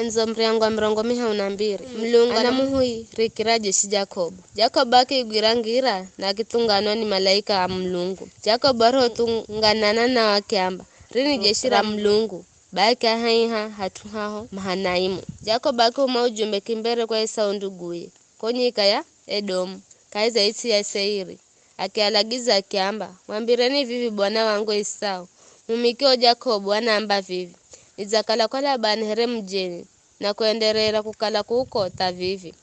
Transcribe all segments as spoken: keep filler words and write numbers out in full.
Endzo muryango wa mirongo mihahu na mbiri. Mulungu anamuhuikira jeshi Jakobu. Jakobu akigwira ngira na akithunganwa ni malaika a Mulungu. Jakobu arihothunganana nao akiamba, "Rini jeshi ra Mulungu," bai akiahaiha hat'u haho Mahanaimu. Jakobu akiuma ujumbe kimbere kwa Esau nduguye, ko nyika ya Edomu, kahi za its'i ya Seiri. Akialagiza akiamba, "Mwambireni vivi bwana wangu Esau, muhumikio Jakobu anaamba vivi, 'Nidzakala kwa Labani here mujeni, na kuenderera kukala kuko tha vivi.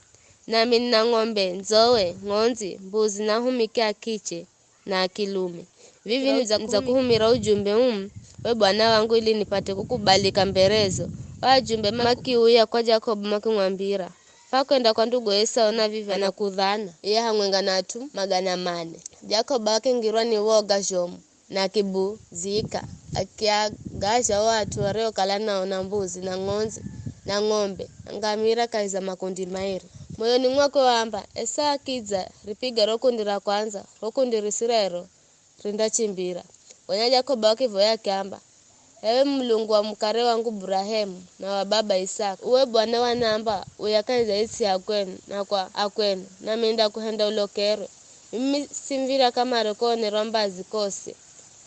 Nami nina ng'ombe, ndzowe, ng'ondzi, mbuzi na ahumiki a kiche na a kilume. Vivi nidza, nidzakuhumira ujumbe umu, we bwana wangu, ili nipate kukubalika mberezo." O ajumbe makiuya kwa Jakobu makimwambira, "Fwakwenda kwa ndugu Esau na vivi anakudhana, iye hamwenga na at'u magana mane." Jakobu akingirwa ni woga zhomu na akibuzika, akiagazha o at'u ariokala nao na mbuzi na ng'ondzi na ng'ombe na ngamira kahi za makundi mairi. Moyoni mwakwe waamba, "Esau akidza, ripiga ro kundi ra kwandza, ro kundi risirero rindachimbira." Gonya Jakobu akivoya akiamba, "Ewe Mulungu wa mukare wangu Burahemu na wa baba Isaka, uwe Bwana wanaamba uya kahi za its'i ya kwenu na kwa akwenu, nami nindakuhenda ulokerwe. Mimi simv̱ira kamare kuonerwa mbazi kosi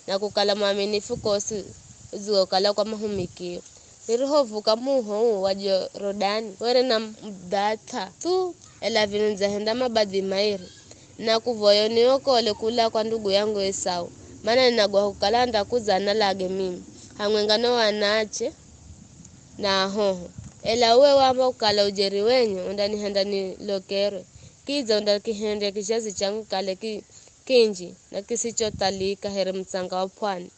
na kukala mwaminifu kosi udzigokala kwa mahumikio. Nirihovuka muho uu wa Jorodani, were na mudhath'a thu, ela vino nidzahenda mabadhi mairi. Nakuvoya uniokole kula kwa ndugu yangu Esau, mana ninagwaha kukala andakudza analage mimi, hamwenga na o anaache na ahoho. Ela uwe waamba kukala ujeri wenye undanihenda nilokerwe, kidza undakihendya kizhazi changu kikale ki, kinji na kisichothalika here mutsanga wa p'wani."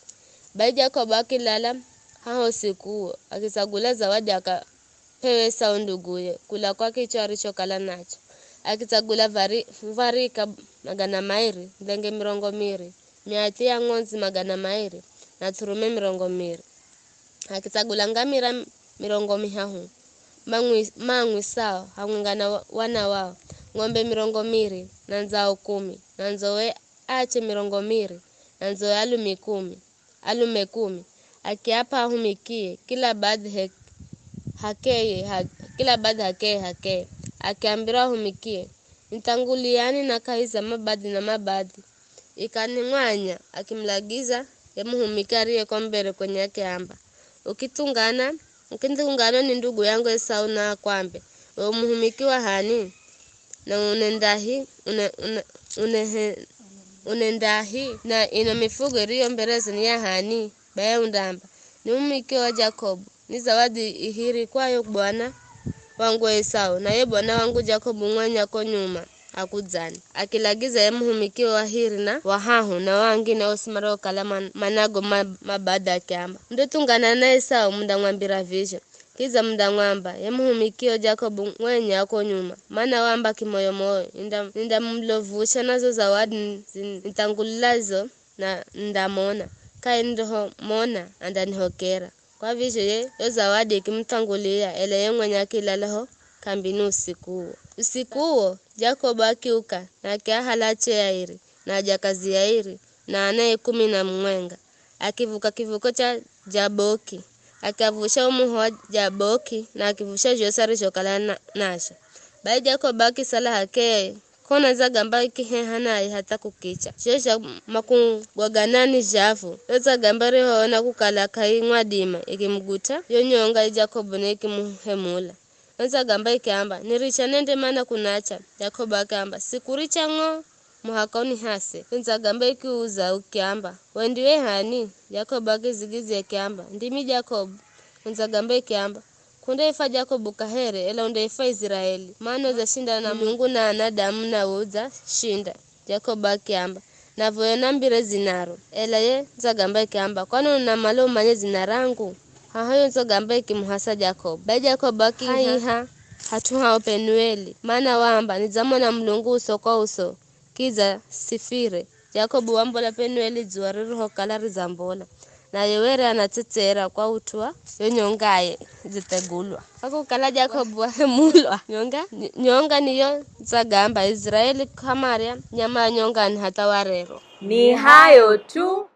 Bai Jakobu akilala haho usiku uwo, akitsagula zawadi aka p'ewe Esau nduguye, kula kwa kicho arichokala nacho. Akitsagula vari, varika magana mairi, ndhenge mirongo miri, miathi ya ng'ondzi magana mairi, na th'urume mirongo miri. Akitsagula ngamira mirongo mihahu, mang'wi-, mang'wi sawa, hamwenga na wa-, wana wao, ng'ombe mirongo miri, na ndzao kumi, na ndzowe ache mirongo miri, na ndzowe alume kumi, alume kumi, akiap'a ahumikie, kila badhi he-, hakeye, ha-, kila badhi hakeye, hakeye. Akiambira ahumikie, "Nithanguliyani na kahi za mabadhi na mabadhi." Ikani mwanya akimulagiza ye muhumiki ariye ko mbere kwenye akiamba, "Ukithungana, ukithungana ni ndugu yangu Esau na akwambe, 'We umuhumiki wa h'ani? Na unendahi, une, une, unehe, unendahi, na ino mifugo iriyo mberezo ni ya h'ani?' Baye undamba, 'Ni muhumiki wa Jakobu, ni zawadi ihiri kwayo bwana wangu Esau, na ye bwana wangu Jakobu mwenye ko nyuma akudzani.'" Akilagiza ye muhumiki wa hiri na wa hahu na o angine osi mariokala man-, manago ma-, mabadhi akiamba, "Mundithungana na Esau mundamwambira vizho. Kidza mundamwamba, 'Ye muhumikio Jakobu mwenye ako nyuma, mana waamba kimoyo-moyo, 'Ninda-, nindamulovusha na zo zawadi zi-, nithangulila zo na nindamona, kahi nindihomona andanihokera.'" Kwa vizho ye yo zawadi ikimuthangulila, ela ye mwenye akilala ho kambini usiku uwo. Usiku uwo, Jakobu akiuka na akiahala ache airi na ajakazi airi na anae kumi na mumwenga. Akivuka kivuko cha Jaboki, akiavusha umuho wa Jaboki na akivusha zhosi arizhokala na, nazho. Bai Jakobu akisala h'akeye, k'ona dza gamba ikiheha naye hatha kukicha. Zho zha makugwaganani zhavu, yo dza gamba irihoona kukala k'aimwadima, ikimuguta yo nyonga i Jakobu na ikimuhemula. Yo dza gamba ikiamba, "Niricha nende mana kunacha." Jakobu akiamba, "Sikuricha ng'o muhaka unihase." Yo dza gamba ikiuza ukiamba, "We ndiwe h'ani?" Jakobu akizigidzya akiamba, "Ndimi Jakobu." Yo dza gamba ikiamba, "K'undaifwa Jakobu kaheri, ela undaifwa Iziraeli, mana udzashindana na Mulungu na anadamu nawe udzashinda." Jakobu akiamba, "Navoya unambire dzinaro." Ela ye dza gamba ikiamba, "Kwani unamala umanye dzina rangu?" Haho yo dza gamba ikimuhasa Jakobu. Bai Jakobu akihaiha hat'u hao Penueli, mana waamba, "Nidzamona Mulungu uso kwa uso, kidza sifire." Jakobu wambola Penueli dzuwa ririhokala ridzambola, naye were anatsetsera kwa ut'u wa yo nyongaye dzithegulwa. Kwa kukala Jakobu wahemulwa nyonga, ny-, nyonga niyo dza gamba, Iziraeli k'amarya nyama ya nyongani hatha wa rero. Ni hayo tu.